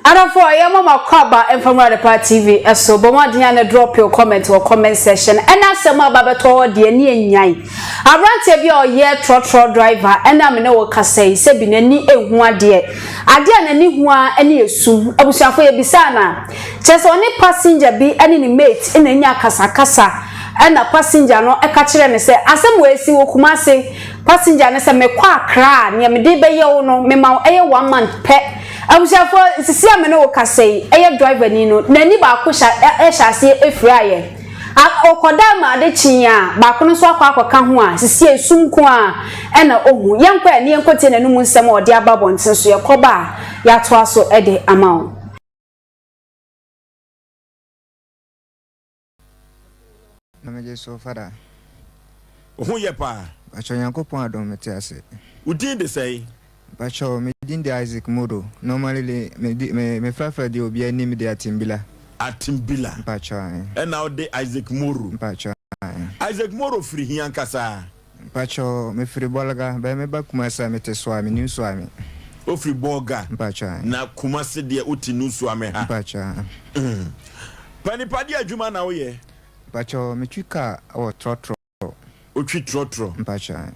Adɔfo a yɛma mo akwaaba mfa mmra Adepa TV so. Bɔ mmɔden a na drop your comment wɔ comment section. Ɛna asɛm a aba bɛtɔ hɔ deɛ ne anyan. Aberanteɛ bi a ɔyɛ trɔtrɔ driver ɛna me ne wo kasa yi sɛ bi n'ani nhu adeɛ. Adeɛ a n'ani hu ara ne esum. Abusuafo yɛbisaa no a, kyerɛ sɛ ɔne passenger bi ne ne mate na anya akasakasa ɛna passenger no ka kyerɛɛ no sɛ asɛm wei asi wɔ Kumasi. Passenger no sɛ mekɔ Accra a nea mede bɛyɛ wo no mema wo ɛyɛ one month pɛ. Abusuafoɔ, sisi a me ne wo kasa yi, ɛyɛ driver ni no, n'ani baako hyɛ hyɛ aseɛ firaeɛ. A ɔkɔdaa ma ade kyee a, baako no nso akɔ akɔka ho a, sisi a esum nko ara ɛna ɔhu. Yɛnkɔ ɛ ne yɛnkɔtie n'anum nsɛm a ɔde aba abɔnten so. Yɛkɔba a, yɛatoa so de ama wo. Na megye so Fada. Wo ho yɛ paa. Mpakyɛw Nyankopɔn adom mete ase. Wo din de sɛn? Mpakyɛw me din de Isaac Modo. Normally me me me me frafra deɛ obiara nim me de Atimbila. Atimbila. Mpakyɛw ae. Ɛna wo de Isaac Moro. Mpakyɛw ae. Isaac Moro firi he ankasa? Mpakyɛw me firi Bolga bɛɛ me ba Kumasi a me te Suame, New Suame. Wo firi Bolga. Mpakyɛw ae. Na Kumasi deɛ wo te New Suame ha. Mpakyɛw ae. Pa nipa deɛ adwuma na wo yɛ? Mpakyɛw me twi car wɔ trɔtrɔ. Wo twi trɔtrɔ. Mpakyɛw ae.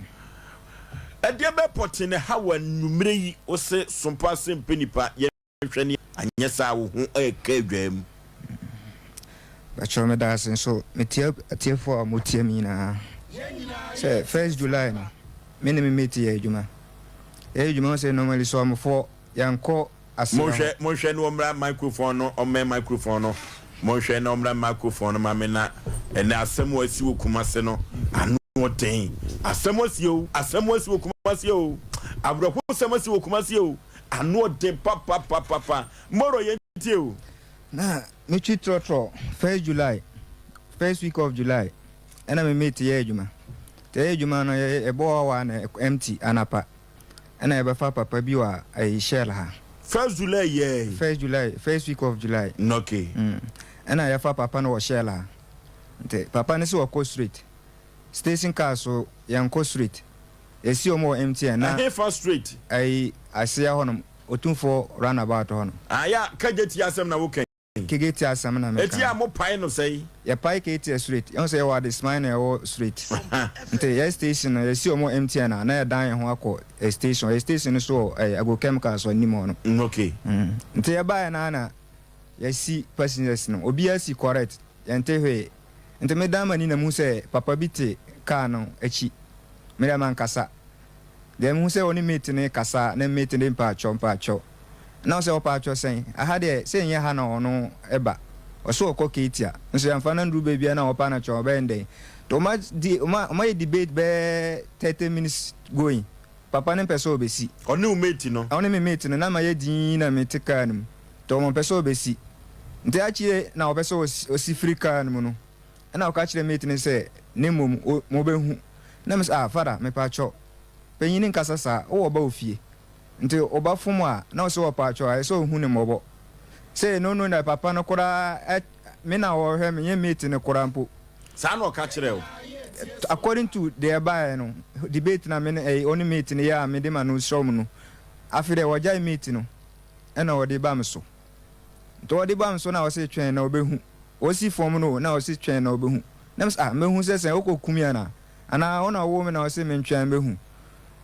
Ɛdeɛ bɛ pɔtee na ɛha wo anwummerɛ yi wo se sompa ase mpɛ nipa yɛ nhwɛ ne anyɛ saa wo ho ɛɛka adwaa mu. Mpakyɛw meda ase nso metia atiefoɔ a wɔn tie me nyinaa sɛ first July no me ne me mate yɛ adwuma yɛyɛ adwuma sɛ normally so amofoɔ yɛnkɔ aseda ho. Monhwɛ monhwɛ na ɔmmra microphone no ɔmmɛn microphone no monhwɛ na ɔmmra microphone no ma me na ɛnɛ asɛm a asi wɔ Kumase no ano ɔden asɛm asi o asɛm asi wɔ Kumase o awerɛhosɛm asi wɔ Kumase o ano ɔden papapapapa Moro yɛn tie o. Na metwi trɔtrɔ first July first week of July ɛna me mate yɛ adwuma nti yɛyɛ adwuma no yɛbɔ wawa na empty anapa. Ɛna yɛbɛfa papa bi wɔ ɛyi Shell ha. First July yɛɛ. First July, first week of July. Okay. Mm. Ɛna yɛfa papa no wɔ Shell ha. Nti papa no sɛ ɔkɔ straight. Station car so yɛnkɔ straight. Yɛsi wɔn wɔ MTN na. Ɛhefa straight? Ɛyi aseɛ hɔnom, Otumfoɔ roundabout hɔnom. Ah ya, Kagye asɛm na woka yi. Kegeti asɛm na meka. Eti a mo pae no sɛn? Yɛpae Ketia straight. Yɛhu sɛ yɛwɔ Adeseman na yɛwɔ straight. Nti yɛ station no yɛsi ɔmo MTN a na yɛdan yɛn ho akɔ ɛ station. Yɛ station no so wɔ ɛ Agro Chemicals wɔ anim hɔ no. Okay. Nti yɛbaeɛ no ara na yɛasi passengers no. Obiara si correct. Yɛnte hwee. Nti medan m'ani na mehu sɛ papa bi te car no akyi. Me deɛ mankasa. Deɛ mehu sɛ ɔne mate no rekasa a, na mate no de mpaakyɛw mpaakyɛw. Na ɔsɛ ɔpaakyɛw sɛn? Aha deɛ sɛ nyɛ ha na ɔno ba. Ɔsɛ ɔkɔ Ketia. Nso yɛamfa no anduru baabi a na ɔpa no kyɛw, ɔbɛyɛ no dɛn? Nti ɔma di ɔma ɔma yɛ debate bɛyɛ 30 minutes going. Papa no mpɛ sɛ ɔbɛsi. Ɔne wo mate no? Ɔne me mate no, na mayɛ dinn na mete car no mu. Nti ɔmpɛ sɛ ɔbɛsi. Nti akyire na ɔpɛ sɛ ɔsi firi car no mu no, Ɛna ɔka kyerɛɛ mate no sɛ, Na mmom wo, mobɛhu. Na mese, Ah, Fada, mepakyɛw, panyin nkasa saa, wowɔ ba wɔ fie. Nti wo ba fom a, na ɔse ɔpakyɛw a, ɛsɛ sɛ ohu no mmɔbɔ. Sei, no no na papa no koraa, ɛ, me na ɔrehwɛ me, nyɛ mate no koraa mpo. Saa na ɔka kyerɛɛ wo? According to deɛ ɛbaeɛ no, debate na me ne, ɛyi, ɔne mate no yɛ a mede m'ano srɛ wɔn no, afei deɛ wɔgyae mate no, ɛna wɔde ba me so. Nti ɔde ba me so na ɔse twɛn na ɔbɛhu. Ɔsi fam no o na ɔse twɛn na ɔbɛhu. Na mese ah mɛhu sɛ sɛn wokɔ ku me anaa? Anaa wo na wowoo me na ɔse mentwɛn mɛhu.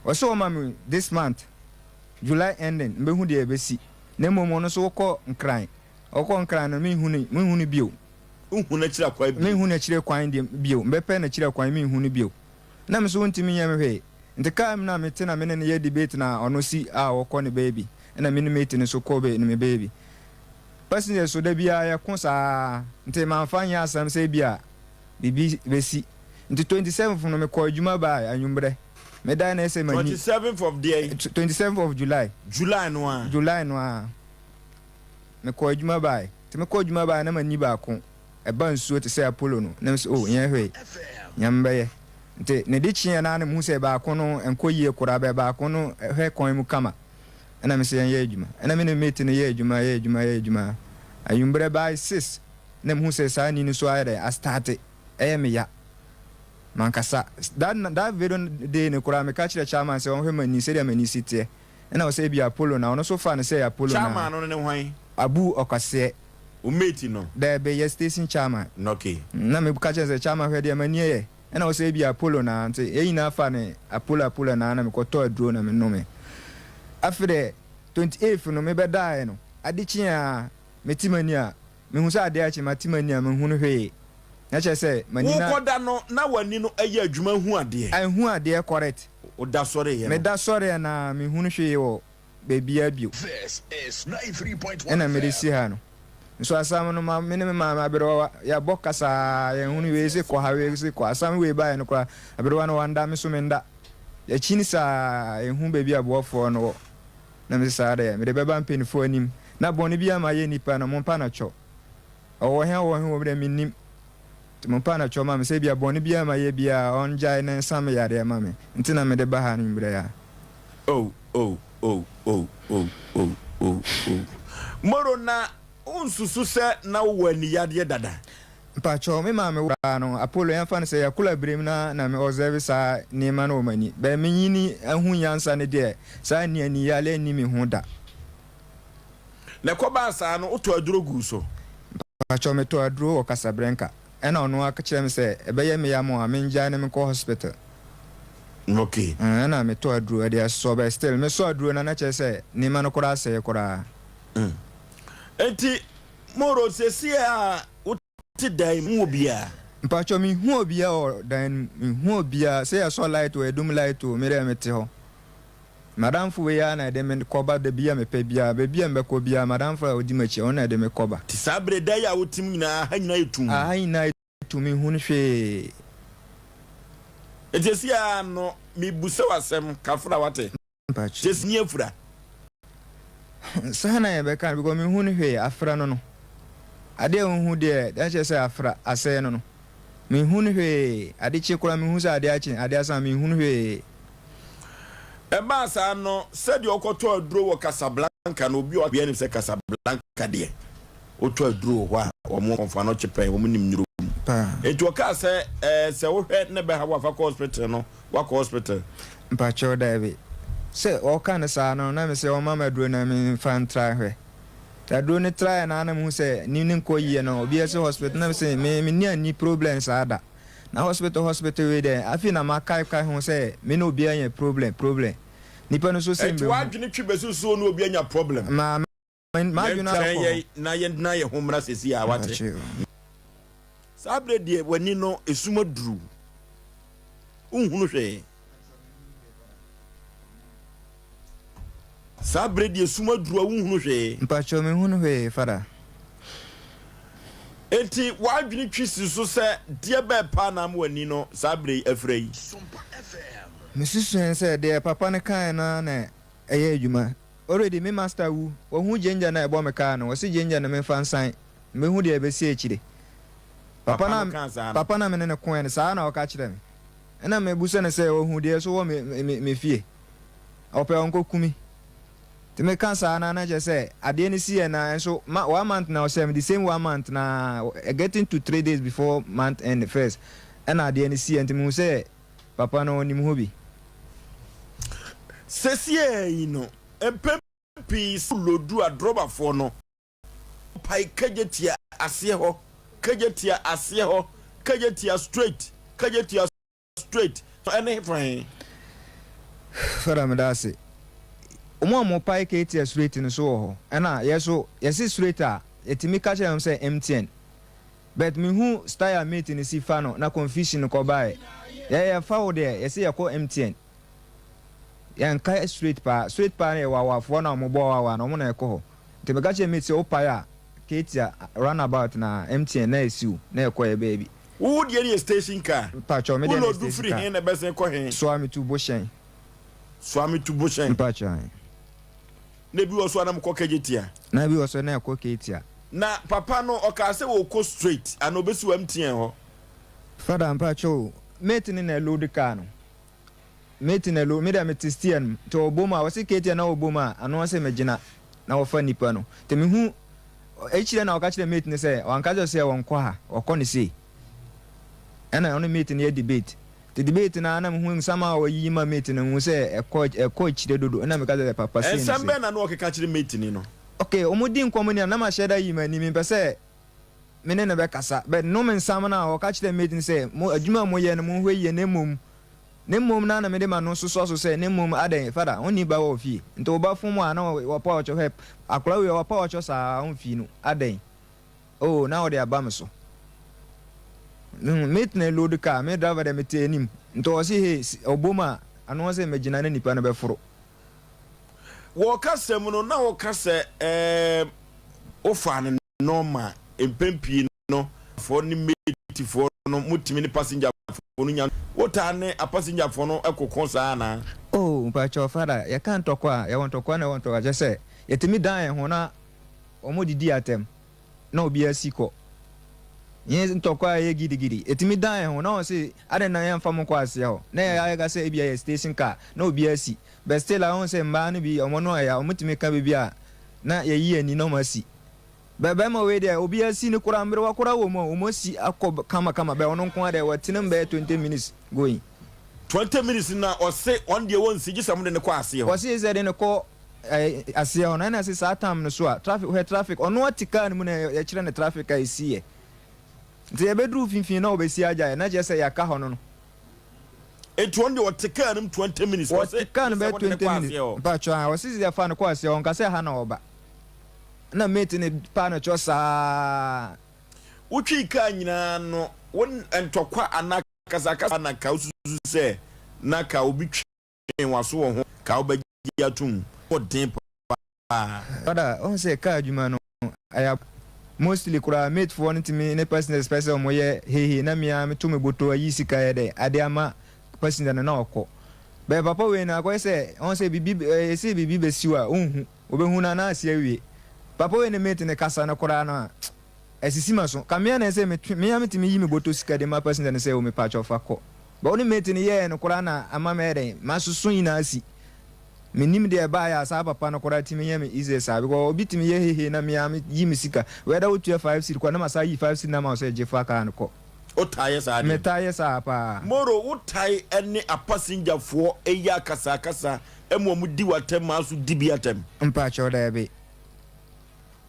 Ɔse ɔma me this month July ending mbɛhu deɛ ɛbɛsi. Na mmom ɔno nso wokɔ Nkran. Ɔkɔ Nkran no menhu no menhu no bio. Wonhu n'akyiri akwan bio. Menhu n'akyiri kwan deɛ bio. Mbɛpɛ n'akyiri akwan menhu no bio. Na me nso wontumi nyɛ me hwee. Nti car mu na mete na me ne no yɛ debate na ɔno si a ɔkɔ ne baabi ɛna me ne mate no nso kɔ bɛ ne me baabi. Passengers so da biara yɛko saa nti mamfa nyɛ asɛm sɛ ebia biribi bɛsi. Nti 27th no mekɔɔ adwuma bae anwummerɛ. Medae na ɛsɛ m'ani. 27th of deɛn? 27th of July. July no ara? July no ara. Mekɔɔ adwuma bae. Nti mekɔɔ adwuma bae na m'ani baako ɛba nsuo te sɛ Apollo no na mese oh nyɛ hwee Nyame bɛyɛ. Nti ne de kyeeɛ no ara na mehu sɛ baako no nkɔ yie koraa bɛ baako no hwɛ kwan mu kama ɛna mese yɛnyɛ adwuma ɛna me ne mate no yɛɛ adwuma yɛɛ adwuma yɛɛ adwuma anwummerɛ by six na mehu sɛ saa ni no so ayɛ dɛn astarte ɛyɛ me ya mankasa that that very day no koraa meka kyerɛ chairman sɛ ɔnhwɛ m'ani sɛdeɛ m'ani si teɛ ɛna ɔsɛ ebi Apollo na ɔno nso fa no sɛ Apollo na Chairman no ne hwan? Abu Ɔkwaseɛ. Wo mate no? Daabi, yɛ station chairman. Okay. Na me ka kyerɛ no sɛ, chairman hwɛ deɛ m'ani yɛ. Ɛna ɔsɛ ebia Apollo naa nti yɛn nyinaa fa ne Apollo Apollo naa na me kɔ tɔ aduro na me nome. Afe dɛ 28th no me bɛ daeɛ no, ade kyeɛ a me te m'ani a, me hu sɛ adeɛ akye mate m'ani a me nhunu hwee. Na kyerɛ sɛ m'ani na. Wo kɔ da no na w'ani no ɛyɛ adwuma hu adeɛ? Ɛnhu adeɛ correct. Wo da sɔreeɛ no? Me da sɔreɛ naa me nhunu hwee wɔ baabiara bio. Ɛna mede si ha no. Nso asam no ma me ne me maame aberewa yɛabɔ kasa ara yɛnhunu wei se kɔ ha wei se kɔ asam wei baeɛ no koraa aberewa no wanda me so menda. Yɛkyini saa yɛnhu baabi a boafoɔ no wɔ. Na mese saa deɛ mede bɛba mpanimfoɔ anim na bɔne biara mayɛ nnipa no mompa no kyɛw. Ɔwɔ he a ɔwɔ he wɔ me deɛ mennim. Nti mompa no kyɛw ma me sɛ ebia bɔne biara mayɛ biara ɔngyae na nsa me yareɛ ma me nti na mede ba ha no mmerɛ yi a. Oh oh oh oh oh oh oh oh Moro na wonsusu sɛ na wowɔ aniyadeɛ dada? Mpakyɛw, me maame wo koraa no, Apollo, yɛmfa no sɛ yɛakora berem na na me observe saa nneɛma no wɔ m'ani, but menyini ahu nyansa no deɛ, saa ani aniyale nni me ho da. Na ɛkɔbaa saa no, wotɔɔ aduro guu so? Mpakyɛw, metɔɔ aduro wɔ Casablanca. Ɛna ɔno ara kyerɛ me sɛ ɛbɛyɛ me yam a mengyae na menkɔ hospital. Okay. Ɛna metɔ aduro ɛde asɔ but still mesɔ aduro no na kyerɛ sɛ nneɛma no koraa asɛe koraa. Mm. Enti Moro sesie a wote dan mu obiara? Mpakyɛw menhu obiara wɔ dan no mu, menhu obiara sɛ yɛsɔ light o yɛdum light o me deɛ mete hɔ. M'adamfo wei ara na ɛde me kɔba dabi a mepɛ biara, baabi a mebɛkɔ biara, m'adamfo a ɔdi m'akyi, ɔno na ɛde me kɔba. Te saa bere da yi a wote mu nyinaa, ha nyinaa yɛ tumm. Ha nyinaa yɛ tumm, menhunu hwee. Enti seesei ara no, mebisa wo asɛm, Kafra, woate? Mpakyɛw. Seesei ni afura. Saa na yɛbɛka no, because menhunu hwee, afra no no. Adeɛ a wonhu deɛ, na kyerɛ sɛ afra, asɛe no no. Menhunu hwee, ade kye koraa menhu sɛ ade akye, ade asa, menhunu hwee. Ɛbaa saa no, sɛdeɛ ɔkɔtɔ aduro wɔ Casablanca no, obi a obiara nim sɛ Casablanca deɛ, wotɔ aduro wɔ hɔ a, wɔn kɔmfoa no kye pɛn, wɔn nim nnuro mu. Enti ɔkaa sɛ, ɛɛ, sɛ wohwɛ na ɛbɛha wo a, fa kɔ hospital no, woakɔ hospital? Mpakyɛw, daabi. Sɛ ɔka no saa no, na mesɛ ɔmma me aduro na memfa ntra nhwɛ. Aduro no traeɛ no ara na mehu sɛ ne ne nkɔ yie no, obiara sɛ hospital, na mesɛ me menni anni problem saa da. Na hospital hospital wei deɛ afei na makaekae ho sɛ me ne obiara nya problem problem. Nipa no nso se Ɛnti mbehu. w'adwene twe bɛsi so ne obi anya problem? Ma m'adwene akɔ Yɛntwɛn hɔ. yɛn na yɛntena yɛn ho mmra seesei a, wate? Mpakyɛw. Saa berɛ deɛ w'ani no esum aduru, wonhunu hwee. Saa berɛ deɛ sum aduru a wonhunu hwee. Mpakyɛw menhunu hwee Fada. Enti w'adwene twi si so sɛ deɛ bɛɛ paa na ama w'ani no saa berɛ yi afira yi? Mesusuɛn sɛ deɛ papa no kaeɛ no ara na ɛyɛ adwuma. Already me master wu, wahu ginger no a ɛbɔ me kaa no, ɔse ginger no memfa nsan, mehu deɛ ɛbɛsi akyire. Papa no a papa no a me ne no koeɛ no saa na ɔka kyerɛɛ me. Ɛna mebusa no sɛ ɔhu deɛ ɛso wɔ me me me fie. Ɔpɛ ɔnkɔku me. Nti meka saa na na kyerɛ sɛ adeɛ no siiɛ na nso ma one month na ɔhyɛɛ me the same one month na getting to 3 days before month end first ɛna adeɛ no siiɛ nti mehu sɛ papa no ɔnim hɔ bi. Sesiei yi no, mpɛn pii sɛ lodu adrɔbafoɔ no pae kagyatia aseɛ hɔ, kagyatia aseɛ hɔ, kagyatia straight, kagyatia straight, ɛne hefa he? Fada meda ase. Wɔn a wɔpae KTS straight no so wɔ hɔ. Ɛna yɛ so yɛse straight a yɛtumi ka kyerɛ wɔn sɛ MTN. But mehu style a mate no si fa no na confusion no kɔ baeɛ. Yɛ yɛfa wo deɛ yɛse yɛkɔ MTN. Yɛnka straight paa. Straight paa no yɛ wawafoɔ no a wɔbɔ wawa no wɔn na ɛkɔ hɔ. Nti meka kyerɛɛ mate sɛ wopae a KTIA run about na MTN na ɛsiw na ɛkɔ yɛ baabi. Wo wo deɛ no yɛ station car. Mpakyɛw me Wo deɛ no yɛ loadu station firi car. he na ɛbɛsen kɔ he? Soa me tu bohyɛn. Soa me tu bohyɛn. Mpakyɛw ae. Na ebi wɔ so a na mokɔ Kejetia. Na ebi wɔ so na ɛkɔ Ketia. Na papa no ɔkaa sɛ ɔɔkɔ straight anaa ɔbɛsi wɔ MTN hɔ? Father mpakyɛw mate no na ɛload car no. Mate na lo, me deɛ mete steer no mu, nti ɔbɔ mu a, ɔse Katie na ɔbɔ mu a, ano ɔse megyina na wɔfa nipa no, nti mehu akyire na ɔka kyerɛ mate no sɛ wanka kyerɛ sɛ ɔnkɔ ha, ɔkɔ no sei, ɛna ɔne mate no yɛ debate, nti debate no ara na mehu nsɛm a ɔyiyi ma mate no, mehu sɛ ɛkɔ ɛkɔ akyire dodo, ɛna meka kyerɛ sɛ papa sei ne Nsɛm sei. bɛn na na ɔkeka kyerɛ mate ni no? Okay, wɔn di nkɔmɔ ni a na ma hyɛ da yi m'ani, mempɛ sɛ me ne no bɛkasa, but nom nsam no a ɔka kyerɛ mate no sɛ mo adwuma a moyɛ no monhwɛ yie na mmom ne mmom na na mede m'ano sosɔ so sɛ ne mmom adɛn fada wonni ba wɔ fie nti wo ba fom a na wɔpa ɔkyɛ hwɛ akora wei ɔpa ɔkyɛ saa ɔmfii no adɛn oh na ɔde aba me so mate na load car me driver deɛ mete anim nti ɔse hey ɔbom a ano sɛ mɛgyina ne nipa no bɛforo. Wɔ kasa mu no na woka sɛ ɛɛm wofaa no normal mpɛn pii no foɔ ne mate foɔ no motumi ne passenger foɔ no nya wotaa ne apassenger foɔ no koko saa anaa? Oh mpakyɛw father yɛka ntɔkwa a yɛwɔ ntɔkwa na yɛwɔ ntɔkwa kyerɛ sɛ yɛtumi dan yɛn ho na wɔn didi atɛm na obiara si kɔ. Yɛn ntɔkwa a ɛyɛ gidigidi, ɛtumi dan yɛn ho na wɔn se adɛn na yɛmfa mo nkɔ aseɛ hɔ na yɛayɛ ka sɛ ebia yɛ station car na obiara si. But still a wɔn sɛ mmaa no bi wɔn no ɛyɛ a wɔtumi ka biribi a na yɛyi yɛn ani na wɔn asi. But bɛrima wei deɛ obiara si no koraa mmerewa koraa wɔ mu a wɔn asi akɔ kama kama but ɔno nko ara deɛ watena mu bɛyɛ 20 minutes going. 20 minutes na ɔse ɔno deɛ wɔnsi gye sɛ wɔde no kɔ aseɛ hɔ. Ɔse sɛ de no kɔ aseɛ hɔ no ɛna sɛ saa time no so a traffic hwɛ traffic ɔno ɔte car no mu na yɛkyerɛ no traffic a ɛsi yɛ nti yɛbɛduru finfin na ɔbɛsi agya yɛ na kyerɛ sɛ yɛaka hɔ no no. Nti ɔno deɛ ɔte car no mu 20 minutes ɔte car no bɛyɛ 20 minutes mpakyɛ a ɔse sɛ yɛfa no kɔ aseɛ hɔ nka sɛ ha na ɔba na mate ne pa no kyɔ saa. Wotwii car nyinaa no wo ntɔkwa anaa kasakasa na ka wosusu sɛ na ka obi twe Twe w'aso wɔ ho ka wobɛgye atom wɔ den paa. Brother wohu sɛ car adwuma no ɛyɛ mostly koraa mate foɔ no tumi ne passengers pɛ sɛ ɔmo yɛ hehe na me ara meto me botɔ ayi sika yɛ dɛ ade ama passenger no na ɔkɔ but papa wei no akɔyɛ sɛ ɔhu sɛ biribi ɛsɛ biribi bɛsiw a wonhu wobɛhu no a na asi awie papa wei ne mate no kasa no koraa no a Asisi m'aso. Ka me a na ɛsɛ metwe me a metumi yi me bɔtɔ sika de ma passenger no sɛ o mepakyɛw fa kɔ. But wo ne mate no yɛɛ no koraa na ama mɛyɛ dɛn m'asoso nyinaa asi. Mennim deɛ ɛbaeɛ a saa papa no koraa tumi yɛ me easy saa because obi tumi yɛ hehe na me a me yi me sika whether wotua 5 cedi koraa na masan ayi 5 cedi no ama wo sɛ gye fa car no kɔ. Wotaa yɛ saa adeɛ no? Metaa yɛ saa paa. Moro, wotae ne apasengyafoɔ yɛ akasakasa ma wɔn di wo atɛm maa so di bi atɛm? Mpakyɛw, daabi.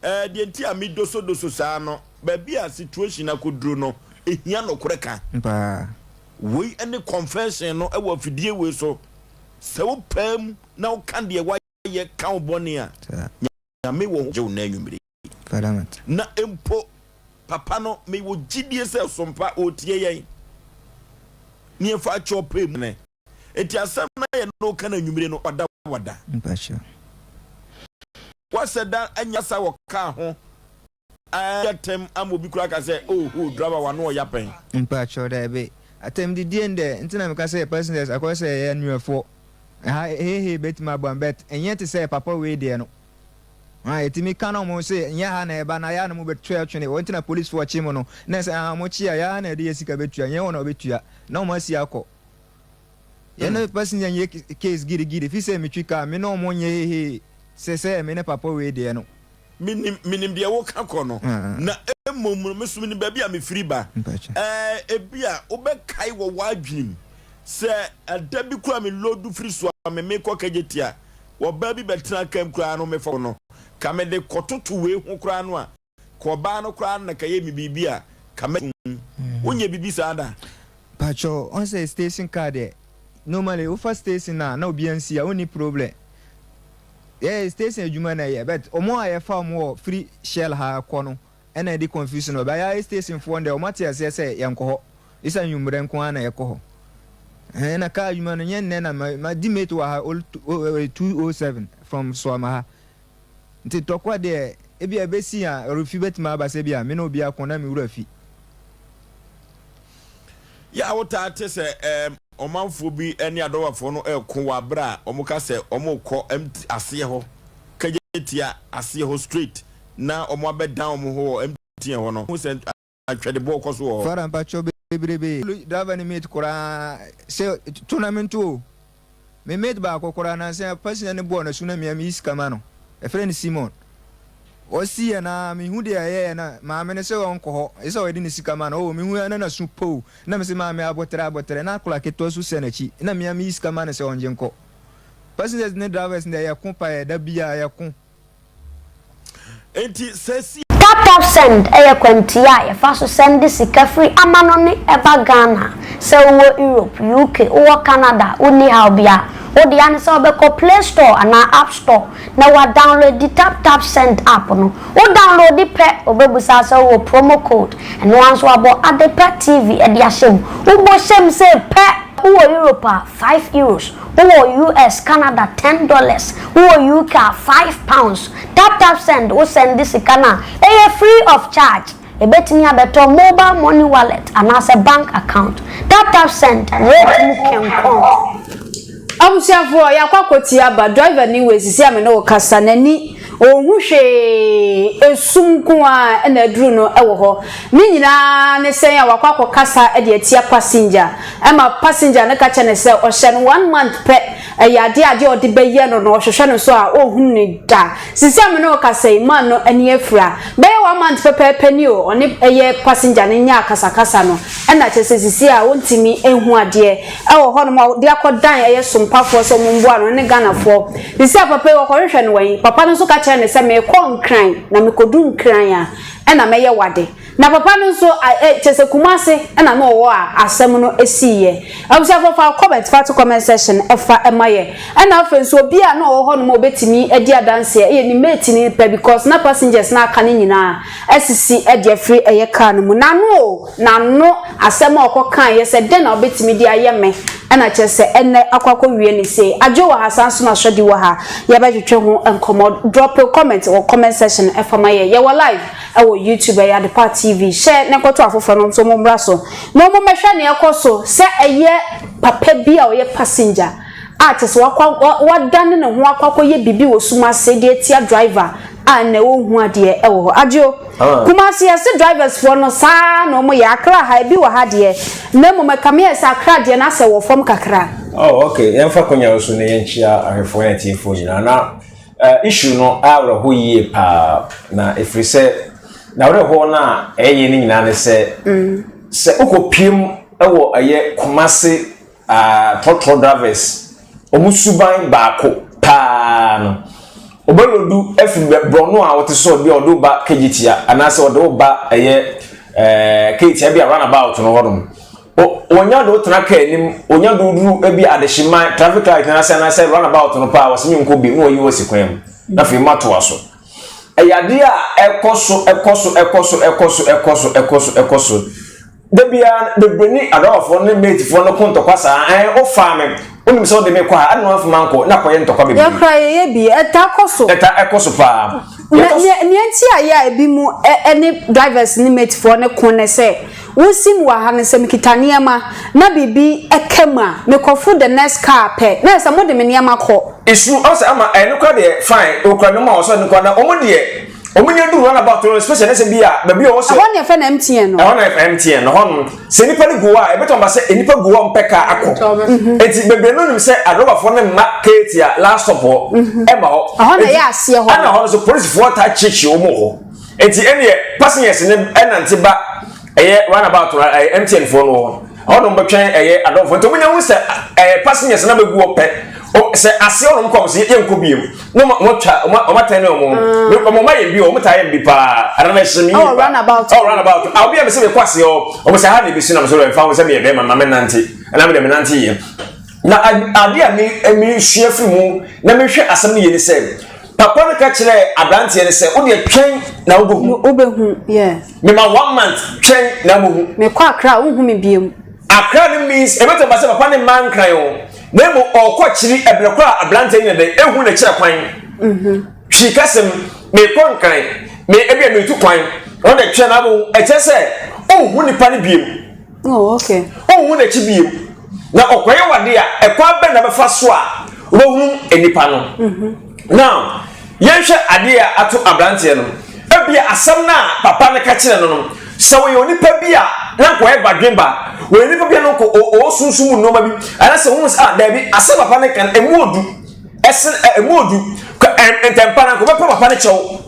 Eh, deɛ nti a me doso doso saa no, baabi a situation akɔduro no, ɛhia nokorɛ ka. Paa. Wei ne confession no wɔ afidie wei so. Sɛ wo paa mu na wo ka deɛ wayɛ ka wo bɔne a, Nyame wɔ hɔ gye wo nnɛ anwummere yi. Father mate. Na mpo papa no, me wɔ gyidie sɛ sompa ɔretie yɛn. Ne yɛmfa akyɛ ɔpɛ mu ne. Enti asɛm no a yɛne wo ka no anwummere no, wada wada. Mpakyɛw. Woasɛ da anya sa wɔ car ho adi atɛm ama obi koraa aka sɛ, oh ho, driver w'ano ɔya pɛn. Mpakyɛw, daabi. Atɛmdidie ndɛ, nti na meka sɛ passengers akɔyɛ sɛ yɛyɛ anuafoɔ. Ɛha hehe bɛtumi aboa me but ɛnyɛ te sɛ papa wei deɛ no. Ah, yɛtumi ka na wɔn se nyɛ ha na ɛba na yɛ a na mo bɛtwe atwene wɔn nti na policefoɔ kye mo no. Na ɛsɛ ah wɔn kye a yɛ a na yɛde yɛ sika bɛtua, nyɛ wɔn na wɔbɛtua. Na wɔn asi akɔ. Yɛne passenger nyɛ case gidigidi fi sɛ metwi car me ne ɔmo nyɛ hehe sɛ sɛ me ne papa wei deɛ no. Menim menim deɛ woka kɔ no na mmom no me so menim baabi a mefiri ba. Ɛɛ ebia wobɛkae wɔ w'adwenem sɛ ɛda bi koraa me load firi so a me mekɔ Kejetia ɔbaa bi bɛtena car mu koraa no mefa no ka mede kɔtoto wei ho koraa no a Ka ɔbaa no koraa na ka yɛ me biribi a ka mɛ tum. Wo nyɛ biribi saa da? Pakyɛw ɔn sɛ station car deɛ normally wo fa station a na obiara nsi a wonni problem yɛ station adwuma na ɛyɛ but ɔmo a yɛfa ɔmo wɔ firi shell ha kɔ no ɛna ɛde confusion ba yɛ station foɔ deɛ ɔmo ate aseɛ sɛ yɛnkɔ hɔ isa nwummerɛ nko ara na yɛkɔ hɔ ɛn na car adwuma no nyɛ nnɛ na ma ma di mate wɔ ha 207 from Soama ha Nti tɔkwa deɛ, ebia ɛbɛsi a ɔrefi bɛtumi aba sɛ ebia me ne obi ako na me wura fi. Yɛ a wotaa te sɛ ɛɛm ɔmanfoɔ bi ne adɔbafoɔ no reko wɔ aberɛ a wɔka sɛ wɔrekɔ MT aseɛ hɔ, Kagyetia aseɛ hɔ straight na wɔabɛdan wɔn ho wɔ MTN hɔ no, wohu sɛ Atwɛdebɔ kɔ so wɔ hɔ. Father mpakyɛw bebrebe. Driver ne mate koraa sɛ to na mento o. Me mate baako koraa nansa pasina no bɔɔ n'asu na mea meyi sika ma no. Yɛfrɛ no Simon. Ɔsi yɛ na mehu deɛ ɛyɛɛ na maame no sɛ ɔnkɔ hɔ ɛsɛ sɛ ɔde ne sika ma no. Oh mehu ya na n'asu pow na mese maame aboterɛ aboterɛ na akwadaa ketewa nso hyɛ n'akyi na mea meyi sika ma no sɛ ɔngye nkɔ. Passengers ne drivers deɛ yɛko pa yɛ da biara yɛko. Enti sɛ si. Taptapsend yɛ kwantia a yɛfa so sɛnde sika firi amanɔne ba Ghana. Sɛ wowɔ Europe, UK, wowɔ Canada a, wonni haw biara. Wo dea ne sɛ wobɛkɔ Play Store anaa App Store na woadownloadi Taptapsend app no. Wo downloadi pɛ, obebusa sɛ wowɔ promo code. Ɛno ara nso wɔabɔ Adepa TV de ahyɛ mu. Wobɔ hyɛ mu sei pɛ! Wowɔ Europe a, €5. Wowɔ US, Canada, $10. Wowɔ UK a, £5. Tap tap send, wo sɛnde sika no a, ɛyɛ free of charge. Ɛbɛtumi abɛtɔ mobile money wallet anaasɛ bank account. Tap tap send, rate mu kɛnkɔn. Abusuafoɔ yɛakɔ akɔtie aba, driver ni wei sisi a me ne wo kasa n'ani ɔnhu hwee, esum nko ara na aduru no wɔ hɔ. Ne nyinaa ne sɛn a wakɔ akɔkasa de atia passenger ɛma passenger no ka kyerɛ no sɛ ɔhyɛ no one month pɛ Ɛyɛ adeɛ a adeɛ a ɔde bɛyɛ no no ɔhwehwɛ no so a ɔnhunu no da. Sisi a me ne wo kasa yi man no ani afira. Bɛyɛ one month pɛpɛɛpɛ ni o ɔne ɛyɛ passenger no nyaa akasakasa no ɛna kyerɛ sɛ sisi a ɔntumi nhu adeɛ ɛwɔ hɔ nom a ɔde akɔ dan ɛyɛ sompafoɔ sɛ ɔmo mboa no ne Ghanafoɔ. Sisi a papa yi ɔkɔhwehwɛ no wɛn? Papa no nso ka kyerɛ no sɛ meekɔ Nkran na mekɔdu Nkran a ɛna mɛyɛ w'ade. Na papa no nso ɛ kyerɛ sɛ Kumasi na na ɔwɔ a asɛm no siiɛ. Abusuafoɔ fa wo comment fa to comment section fa ma yɛ. Ɛna afei nso obi a na ɔwɔ hɔnom a ɔbɛtumi adi adanseɛ yɛ ne mate no pɛ because na passengers no a aka no nyinaa asisi de afiri ɛyɛ car no mu. N'ano o, n'ano asɛm a ɔkɔ kaeɛ sɛ dɛn na wobɛtumi de ayɛ me ɛna kyerɛ sɛ ɛnnɛ akɔ akɔwie no sei. Adwo wɔ ha saa nso na Sɔdi wɔ ha. Yɛbɛtwetwe ho nkɔmmɔ. Drop your comment wɔ comment section fa ma yɛ. Yɛwɔ live. Ɛwɔ YouTube ɛyɛ Adepa TV hyɛ na nkɔto afoforɔ no nso wɔn mmra so na wɔn mmɛhwɛ nea ɛkɔ so sɛ ɛyɛ papa bi a ɔyɛ passenger a kyɛ sɛ wakɔ wadane ne ho akɔ akɔyɛ biribi wɔ sum ase de atia driver a na ɔnhu adeɛ ɛwɔ hɔ adwo ah. Kumasi yɛse drivers foɔ no saa na wɔn yɛ Accra ha ebi wɔ ha deɛ na mmom ɛkame yɛ sɛ Accra deɛ no asɛ wɔ fam kakra. Oh okay yɛmfa konya so na yɛnkyia ahwɛfoɔ ne atiefoɔ nyinaa na Eh, issue no awerɛho yie paa na ɛfiri sɛ n'awerɛhoɔ no a ɛyɛ no nyinaa ne sɛ mm. sɛ wokɔpiem wɔ ɛyɛ Kumase uh, trɔtrɔ drivers wɔn suban baako paa no ɔbɛlodu afiri borɔno a wɔte so ɔde ɔde ba kegyetia anaasɛ ɔde wo ba ɛyɛ ɛɛ kejetia bi a runabout no hɔnom Onya de wo tena kaa anim, onya de wo duru ebi adehyeman, traffic light no ase anaasɛ runabout no paa, wɔsɛ menkɔ bi na wɔyi wo asi kwan mu. Na afei matoa so. Ɛyɛ adeɛ a ɛkɔ so, ɛkɔ so, ɛkɔ so, ɛkɔ so, ɛkɔ so, ɛkɔ so, ɛkɔ so. Da biara bebree ne adrawafoɔ ne matefoɔ no ko ntɔkwa saa, ɛn wofaa me, wonim sɛ wode me kɔ ha, ɛna wamfa mankɔ, na akɔyɛ ntɔkwa bebree. Yɛkora yɛyɛ bi, ɛtaa kɔ so. Ɛtaa ɛkɔ so paa. Na nea nti a yɛ a ebi mu ɛne drivers ne matefoɔ no ko ne sɛ, Wosim wɔ ha no sɛ mekita nneɛma na biribi ka mu a, mekɔforo the next car pɛ na ayɛ sɛ mode me nneɛma kɔ. Esu ɔsɛ ama ɛno kora deɛ fine okura nneɛma a ɔsɛ no kora na wɔn deɛ wɔn nyɛ duru runabout no especially ne sɛ bi a baabi a ɔwɔ sɛ. Ɛhɔ na yɛfrɛ no MTN no. Ɛhɔ na yɛfrɛ MTN no hɔ no sɛ nipa no gu hɔ a ebetɔn ba sɛ nipa gu hɔ mpɛ kaa akɔ eti bebree no nim sɛ adrɔbafoɔ no mma keeti a last stop hɔ ɛma hɔ. Ɛhɔ na ɛyɛ aseɛ hɔ. Ɛna hɔ no so polisifoɔ taa kyekye wɔn wɔ hɔ. Eti ɛneɛ passengers no ɛnante ba ɛyɛ runabout no ɛyɛ MTN foɔ no hɔ ɛhɔ nom bɛtwɛn ɛyɛ adɔmfoɔ nti wɔn nya hu sɛ ɛyɛ passengers no abɛgu hɔ pɛ sɛ aseɛ hɔ nom kɔm sɛ yɛn nkɔ biem na wɔn atwa wɔn atɛn ne wɔn wɔn wɔn ayɛ bi wɔn taa yɛ bi paa ɛna na ɛhyɛ mi yie paa runabout ɛwɔ runabout a obi a mi sɛ mi kɔ aseɛ hɔ wɔn sɛ ha na ebi si na mi sɛ ɛnfa ho sɛ mi yɛ bɛrima na mi nante ɛna mi deɛ mi nante yie na adeɛ a mi mi sua firi mu na mi hwɛ asɛm no yie ne sɛ. Papa no ka kyerɛɛ aberanteɛ no sɛ, wo deɛ twɛn na wobɛhu. Wobɛhu, yeah. Mema one month, twɛn na wobɛhu. Mekɔ Accra a, wonhu me biom. Accra no means, ɛbɛtumi aba sɛ papa no mmaa Nkran o, na mmom ɔrekɔ akyiri ɛberɛ korɔ a aberanteɛ no yɛ dɛn, ɛhu n'akyira kwan. Mm-hmm. Twi kasɛm, mekɔ Nkran, me ebia meretu kwan, na ɔde twɛn na wobɛhu, ɛkyerɛ sɛ, wonhu nipa no biom. Oh, okay. Wonhu n'akyi bio. Na ɔkɔyɛ wade a, ɛkwan bɛn na bɛfa so a wobɛhunu nnipa no? Mm-hmm. Now, yɛnhwɛ adeɛ a ato aberanteɛ no. Ebia asɛm no a papa no ka kyerɛ no no, sɛ wɔyɛ onipa bi a na nka ɔyɛ badwemba, wɔyɛ onipa bi a na nka ɔwɔ sunsum mu nneɛma bi, anaasɛ wɔn sɛ ah daabi, asɛm papa no ka no emu odu, ɛsen emu odu, ntɛmpa na nka ɔbɛpa papa no kyɛw.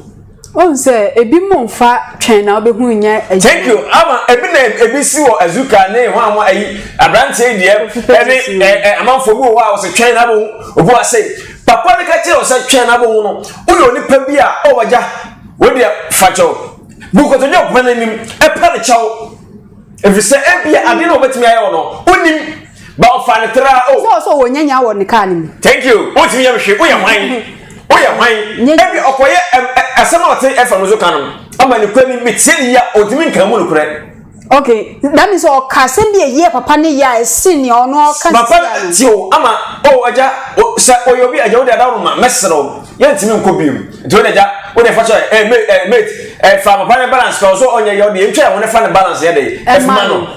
Wohu sɛ ebi mo nfa twɛn na wobɛhu nyɛ adwuma. Thank you ama ebi na ebi si wɔ azuka ne ho ama ayi aberanteɛ yi deɛ ɛne ɛ ɛ amanfoɔ bi wɔ hɔ a wɔsɛ twɛn na abɛhu obi wɔ ase papa no ka kyerɛ wɔ sɛ twɛn na abɛhu no woyɛ onipa bi a ɔwɔ gya. Wo deɛ fa kyɛw. Bu nkotodwe wɔ papa no anim, ɛpa ne kyɛw. Ɛfiri sɛ ebia adeɛ na wɔbɛtumi ayɛ wɔ no, wonim. Ba ɔfa ne tra o. Sɛ ɔsɛ ɔwɔ nyanya wɔ ne kaa no mu. Thank you. Wontumi yɛ me hwee. Woyɛ hwan? Woyɛ hwan? Ebi ɔkɔyɛ asɛm a ɔte ɛfa no so ka no ama ne kura ni metie ne yie a ɔntumi nka mu nokorɛ. Okay, that means ɔka asɛm bi a ɛyɛ papa ne yɛ a ɛsen nea ɔno ɔka Papa tie o ama o agya sɛ ɔyɛ obi agya wode adaworo ma mɛsrɛ wo yɛntumi nkɔ bio nti wode agya wode fa kyɛ eh mate eh mate eh fa papa ne balance ka so ɔnyɛ yɛ ɔde yɛntwa yɛn ho ne fa ne balance yɛ de ɛfima no.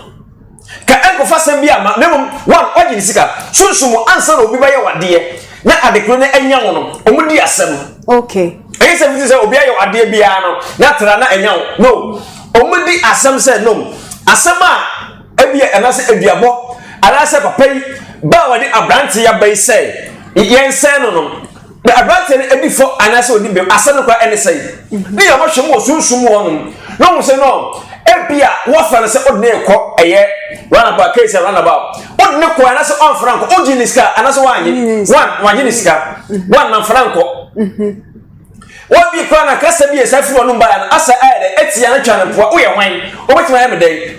Ka ɛnkɔfa asɛm bi amma, na mmom, one, woagye ne sika. Sunsum mu, ansa na obi bɛyɛ wo adeɛ na adekoro no anya wo no, wɔn di asɛm. Okay. Ɛnyɛ sɛ fiti sɛ obi ayɛ wo adeɛ biara no, na tra na ɛnya wo. No. Wɔn di asɛm sɛ, no, asɛm a ebi anaasɛ aduabɔ anaasɛ papa yi ba a wɔde aberante yi aba yi sɛ yɛnsɛn no no, Na aberanteɛ no adi fɔ anaasɛ ɔdi bem, asɛm no koraa ɛne sɛn? Ne yɛ ɔmɔhwɛ mu wɔ sunsum mu hɔnom na ɔhu sɛ no ebia wɔfa no sɛ ɔde ne kɔ ɛyɛ runabout case a runabout ɔde ne kɔ anaasɛ ɔmfra nkɔ ɔgye ne sika anaasɛ wanye one wanye ne sika one namfra nkɔ wɔn bi koraa na kasa bi ɛsa firi wɔn baeɛ no asa ayɛ dɛ etia no twa no mpoa woyɛ hwan wobɛtumi ayɛ me dɛn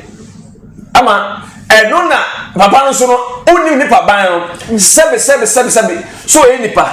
ama ɛno na papa no nso no wonim nipa ban no sɛbe sɛbe sɛbe sɛbe so ɔyɛ nipa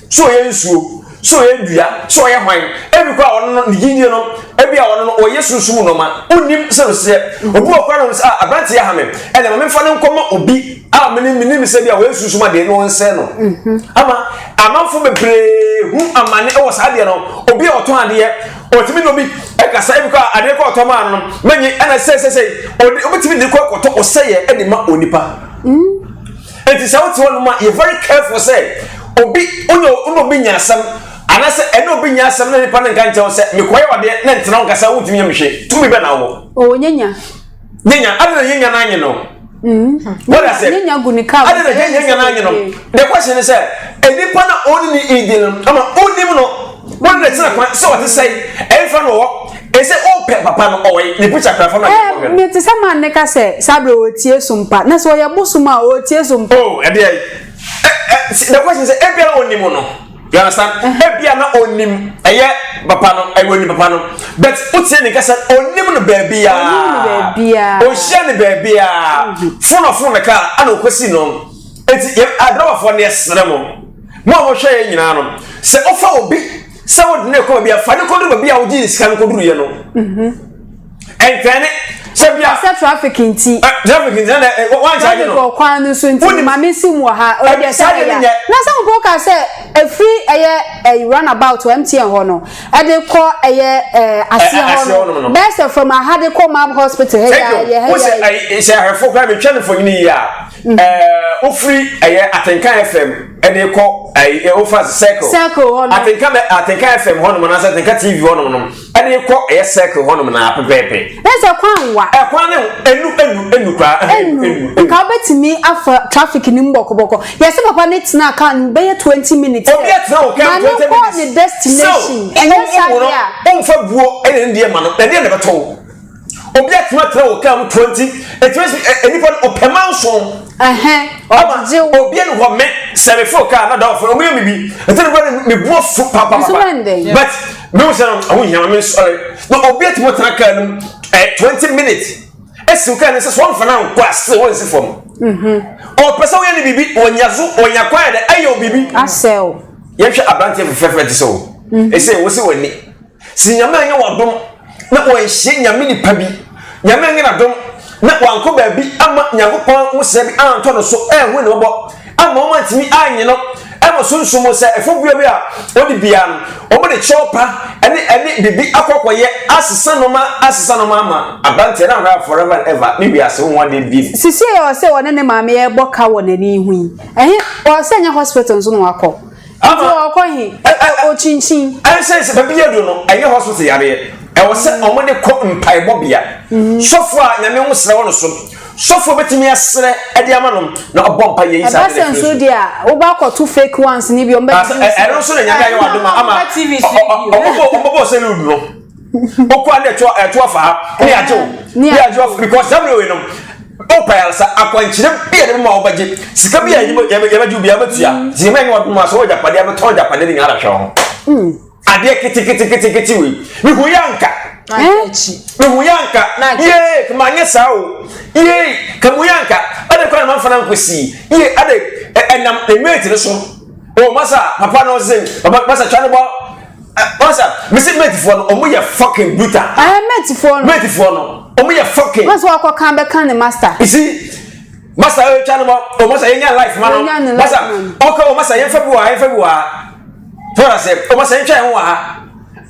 so ɔyɛ nsuo so ɔyɛ dua so ɔyɛ hwan ebi kɔ a ɔno no ne gyidie no ebi a ɔno no ɔyɛ sunsum nneɛma wonim sɛ ɔseɛ obi wɔ kora no sɛ ah aberante yɛ ha me ɛna ma memfa no nkɔma obi a mene menim sɛ bi a ɔyɛ sunsum adeɛ no ɔnsɛ no mhm. ama amanfo bebree hu amane wɔ saa adeɛ no obi a ɔtɔn adeɛ ɔtumi na obi ɛkasa ebi kɔ a adeɛ kɔ ɔtɔ maa no mɛnyi ɛna sɛ sɛ sɛ ɔde obetumi de kɔ kɔtɔ ɔsɛyɛ ɛde ma onipa mm. eti sɛ wote hɔ nom a yɛ very careful sɛ obi onye ɔne obi nya asɛm anaasɛ ɛne obi nya asɛm na nipa no nka nkyɛn sɛ mekɔyɛ wadeɛ na ntena wo nkasa wontumi nyɛ mehwɛ tumi bɛ na wɔ. ɔwɔ nyanya. Nyanya adi na nyanya n'anyi no. What I say? Nyanya gu ne kaa. Adi na nyanya n'anyi no. The question is sɛ nipa na ɔne ne idi no ama ɔnim no wɔn na tena kwan sɛ ɔte sɛ ɛnfa no wɔ ɛsɛ ɔpɛ papa no ɔwɔ yi ne picture kura fam na yɛ kɔhwɛ no. Mete sɛ maa ne ka sɛ saa bere ɔtie so mpa na sɛ ɔyɛ bosom a ɔtie so mpa. Oh ɛdeɛ ɛ ɛ the question sɛ ebia na ɔnim no. You understand? Ebia na onim ɛyɛ papa no, ɛyɛ onim papa no. But wotie ne kasa, onim no baabi a. Onim no baabi a. Ohyia ne baabi a. Mhm. Fon ɔfon ne kaa, ana okosi no. Eti yɛ adrawafoɔ no yɛsrɛ mo. Mo a mohwɛ yɛn nyinaa no, sɛ wofa obi sɛ wode ne kɔ baabi a, fa ne kɔduru baabi a wogye ne sika no kɔduruyɛ no. Mhm. Ɛntɛne sɛ bia. Sɛ traffic nti. Ɛ traffic nti na ɛ wɔn nkyɛn no. Traffic wɔ kwan no so nti maame si mu wɔ ha. Ɔyɛ sɛ ɛyɛ. Na sɛ mpo ka sɛ efiri ɛyɛ ɛyi runabout wɔ MTN hɔ no ɛde kɔ ɛyɛ ɛɛ aseɛ hɔ no bɛyɛ sɛ from aha de kɔ Mab hospital ha yɛ yɛ ha yɛ. Wosɛ ɛyi sɛ ahwɛfo kora mi twɛ no mfonyin yi a ɛɛ ofiri ɛyɛ Atenka FM ɛde kɔ ɛyi ofa circle. Circle hɔ no. Atenka Atenka FM hɔ nom anaasɛ Atenka TV hɔ nom no. Ɛde kɔ ɛyɛ circle hɔnom na pɛpɛɛpɛ. Na sɛ kwan wa. Ɛkwan ne enu enu enu koraa. Enu nka wobɛtumi afa traffic no mu bɔkɔbɔkɔ. Yɛsɛ papa ne tena car no mu bɛyɛ 20 minutes. Obi atena wo car mu 20 minutes. Ma no kɔ ne destination. Ɛnyɛ saa deɛ a. Ɔmfa buo ɛne ne deɛ ma no na ɛdeɛ na ɛbɛtɔ wo. Obi atena tena wo car mu 20 ɛtumi sɛ nipa no ɔpɛ manson. Ɛhɛn ɔgyegye wo. Obi ɛni hɔ me sɛ me fo car na dɔfo ɔmo yɛ mi bi ɛtɛ ne bɛ me bu afu papapapa. But Me hu sɛ no ɛho hia ma me nsɔre na obi atumi atena kaa no mu ɛ 20 minutes esiw kaa no sɛ so wɔnfa no ankɔ ase wɔnsi fam mhm. ɔpɛ sɛ woyɛ no biribi ɔnya so ɔnya kwan dɛ ɛyɛ o biribi asɛw yɛhwɛ aberanteɛ fɛfɛɛfɛ te sɛ o mhm. ɛsɛ wo sɛ w'ani si nyame anyɛ w'adom na wɔnhyia nyame nipa bi nyame anyɛ n'adom na wankɔ baabi ama nyankopɔn ho sɛ bi antɔ no so ɛho ne wɔbɔ amma wɔn antumi annye no ɛwɔ sunsum mu sɛ ɛfo bia bi a ɔde bia no wɔn de kyɛw pa ɛne ɛne biribi akɔkɔyɛ asesa nneɛma asesa nneɛma ama aberanteɛ na ahwɛ forever and ever ne wiase ho adeɛ bi. Sisi yɛ ɔsɛ ɔne ne maame yɛ bɔ ka wɔ n'ani ho yi ɛhe ɔsɛ nyɛ hospital nso na wakɔ nti ɔkɔ he ɔkyinkyin. Ɛnsɛ sɛ baabi yɛ do no ɛnyɛ hospital yareɛ ɛwɔ sɛ wɔn de kɔ mpaebɔ bea sɔfo a nyame ho srɛ wɔ no so. Sɔfoɔ bɛtumi asrɛ de ama no na ɔbɔ mpa yɛ yi saa de ne firi so. Ɛba sɛ nso deɛ a woba akɔto fake ones ni bi ɔmo bɛ tv si. Ɛno nso na nyame ayɛ wadom ama ɔmɔbɔ sɛ ludu no okɔ a na ɛto ɛto afa ha ne agye wo ne agye wo because saa mmerɛ wei no ɔpa yalesa akwankyerɛ bi a ne ma wɔbɛgye sika bi a yɛbɛgye wo bi a wobɛtua nti nyame ayɛ wadom a sɛ wɔgyapadeɛ abɛtɔn gyapadeɛ ne nyinaa ahwɛ ho. Adeɛ keteketekete wei. Mehu yɛ anka. Mehu yɛ anka. Yee, kama anyɛ saa o. Yee, kama yɛ anka. Ade kwan na manfa na nkosi. Yee, ade ɛnam ne mate no so. O masa, papa no sɛ, papa masa twa no bɔ. Masa, mese mate foɔ no, ɔmo yɛ fucking brutal. Eh, mate foɔ no. Mate foɔ no, ɔmo yɛ fucking. Masa wakɔ kan bɛka ne master. You see, masa twa no bɔ. O masa yɛnya life ma no. Masa, ɔka o masa yɛmfa bi wɔ ha, yɛmfa bi wɔ ha. Tɔra sɛ ɔma sɛ ntwa ɛho wɔ ha.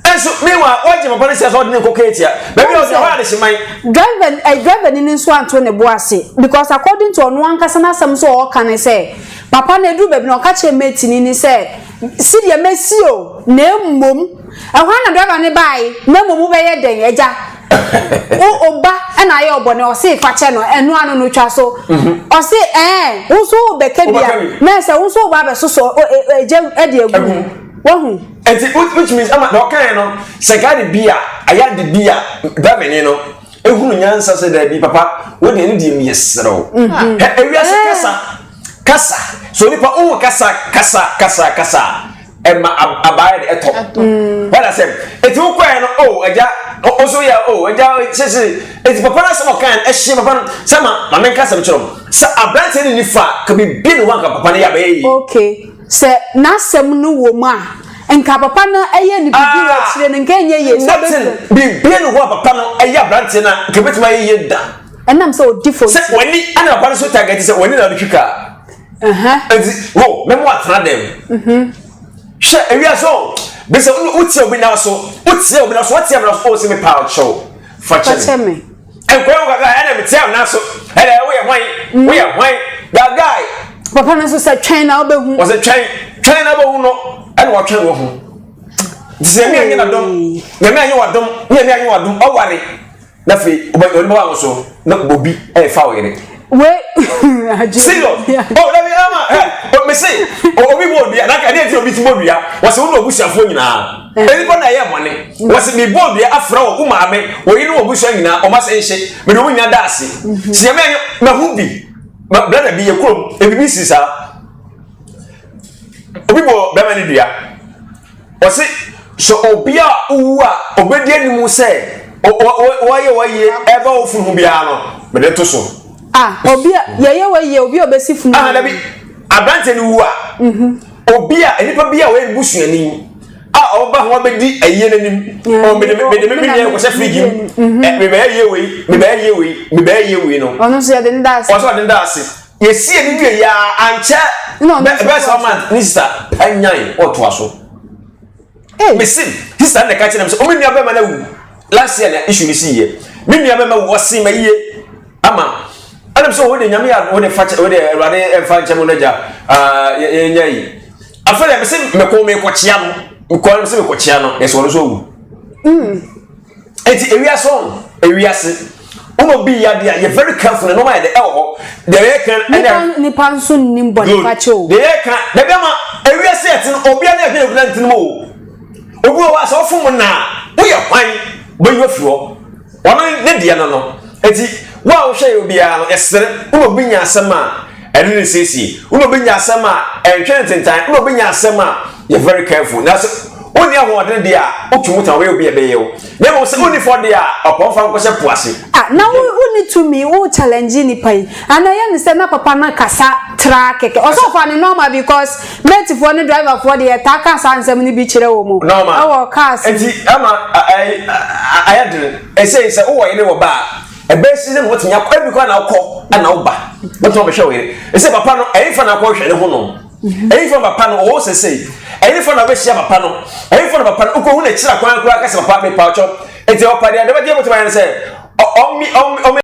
Ɛnso meanwhile wagye papa no sia sɛ ɔde ne nkɔ keetia. Baabi a ɔde hɔ adehyeman. Driver eh, driver ni no nso anto ne bo ase because according to ɔno ankasa n'asɛm nso a ɔka ne sɛ papa no eduru baabi na ɔka kyerɛ mate ni ne sɛ si deɛ mɛsi o na mmom ɛhɔ ara na driver no bae na mmom wobɛyɛ dɛn agya wo oba ɛna ayɛ ɔbɔne ɔse fa kyɛ no ɛno ano no twa so mhm. ɔse ɛɛ wo nso wobɛka bi a na sɛ wo nso woba abɛsosɔ ɛgya ɛde agu wahu. Nti which means ama na ɔkaeɛ no sɛ nka ade bi a ayɛ ade bi a dramani no ehunu nyansa sɛ daabi papa wo deɛ ne deɛ mu yɛ serew mhm. hɛ ewiase kasa kasa so nipa ohun kasa kasa kasa kasa ɛma abaa yɛ de ɛtɔ wɔn asɛm eti wo kɔɛ no o ɛgya o nso yɛ o ɛgya sese eti papa no asɛm ɔkan ɛhyɛ papa no sɛ ma maame nka asɛm kyerɛ mo sɛ aberanteɛ no ni fa ka bibi ne ho anka papa no yɛ abɛyɛ yie. Okay sɛ n'asɛm no wɔ mu a nka papa no ɛyɛ ne bibi wɔ akyire no nka ɛnyɛ yie. Nothing bibi ne ho a papa no ɛyɛ aberanteɛ no a nka ebetumi ayɛ yie da. Ɛnam sɛ odi fo nti. Sɛ w'ani ɛna papa no so target sɛ w'ani na ɔde twi kaa. Nti wo mɛmo atena dɛm. Mhm. Hwɛ ewiase o bisɛ wotia obi nan so wotia obi nan so wotia mi nan so o si mi pa ɔkyɛw fa kyɛ mi. Nkɔyɛ wo kakra ɛna mi tia mi nan so ɛna woyɛ hwan mm. woyɛ hwan gagae. Papa no nso sɛ twɛn na wobɛhu. Wɔsɛ twɛn twɛn na wobɛhu no ɛna wɔtwɛn wɔ ho. Nti sɛ nyame anyɛ n'adom nyame anyɛ w'adom nyame anyɛ w'adom ɔware. na afei ɔbɛ ɔde bɛba wo so na obi ɛrefa wo yere. we agye serious oh dabi ama ɛ o mese obi bɔ odua na ɛdeɛ ti obi ti bɔ dua wɔsɛ wo na obusuafoɔ nyinaa nipa na ɛyɛ bɔne wɔsɛ mi bɔ odua afra wɔ wo maame wɔ yere wɔ busua nyinaa ɔma sɛ nhyɛ mede wɔn nyinaa da ase si ɛmɛ yɛ mɛ ho bi mɛ brada bi yɛ kurom ebibi si saa obi bɔ bɛrima ne dua. Ɔse sɛ obi a owu a obedi anim sɛ wɔayɛ wɔayie ɛba wo funu ho biara no mede to so. Ah obi a yɛyɛ wɔayie obi a obesi funu. Ah dabi aberanteɛ no wu a mhm. obi a nipa bi a ɔyɛ ne busuani a ɔba ho abɛdi ayie n'anim ɔ mede mede me nua kɔhyɛ firiji mu mhm. mebɛyɛ yie wei mebɛyɛ yie wei mebɛyɛ yie wei no. Ɔno nso yɛde ne da ase. Ɔsɛ ɔde ne da ase. Yɛsie ne wie yɛ a ankyɛ bɛyɛ sɛ ɔma ne sista panyan ɔtoa so. Mese sista no na ɛka kyerɛ me sɛ ɔme nua bɛma no awu last year na issue no sii yɛ me nua bɛma wu ɔse ma yie ama ɛnam sɛ wode nyame yɛ wode fa wode awurade ɛmfa nkyɛ mu no agya yɛnya yi afei deɛ mese mekɔ mekɔkyea no mekɔ mese mekɔkyea no yɛsɛ ɔno nso awu. Eti ewiase ɔn ewiase wɔn obi yɛ adeɛ a yɛ very careful na nneɛma yɛ de ɛwɔ hɔ deɛ yɛ kan ɛna nipa nso nim bɔ nipa kyɛ o deɛ yɛ kan dabi ama ewiase yɛ ti no obi a ne yɛ hwɛ ekura ntini mu o obi wɔ hɔ a sɛ ɔfom na woyɛ hwan bɛyi ofiri hɔ wɔn ne deɛ no no eti wo a wohwɛ yɛ obiara no yɛsrɛ wo na obi nya asɛm a ɛne ne siesie wo na obi nya asɛm a ɛntwɛn ntentan wo na obi nya asɛm a yɛ very careful na sɛ wonni ahoɔden deɛ a wotwe mu tan wɔyɛ obi a ɛbɛyɛ wo na mmom sɛ wonni fɔ deɛ a ɔpɔn fa nkɔhyɛ po ase. Ah na wo wonni tumi wo challenge nipa yi ana yɛ ne sɛ na papa no kasa tra kɛkɛ ɔsɛ ɔfa ne normal because mate foɔ ne driver foɔ deɛ yɛtaa ka saa nsɛm no bi kyerɛ wɔ mu ɛwɔ cars nti ama ayɛ den ɛsɛ sɛ wowɔ yere wɔ ba a ɛbɛyɛ si sɛ na wɔtumi akɔ ebi kɔ na wokɔ ɛna woba wɔtumi abɛhwɛ wo yere ɛsɛ papa no ɛyɛ fa na akɔhwɛ ne ho no Ɛyi fa papa no ɔwɔ sesei. Ɛyi fa na ɔbɛhyia papa no. Ɛyi fa na papa no wokɔhu n'akyiri akwan koraa ka sɛ papa mepa ɔkyɛw. Nti ɔpa deɛ deɛ bɛtumi ayɛ no sɛ ɔmi ɔmi ɔmi.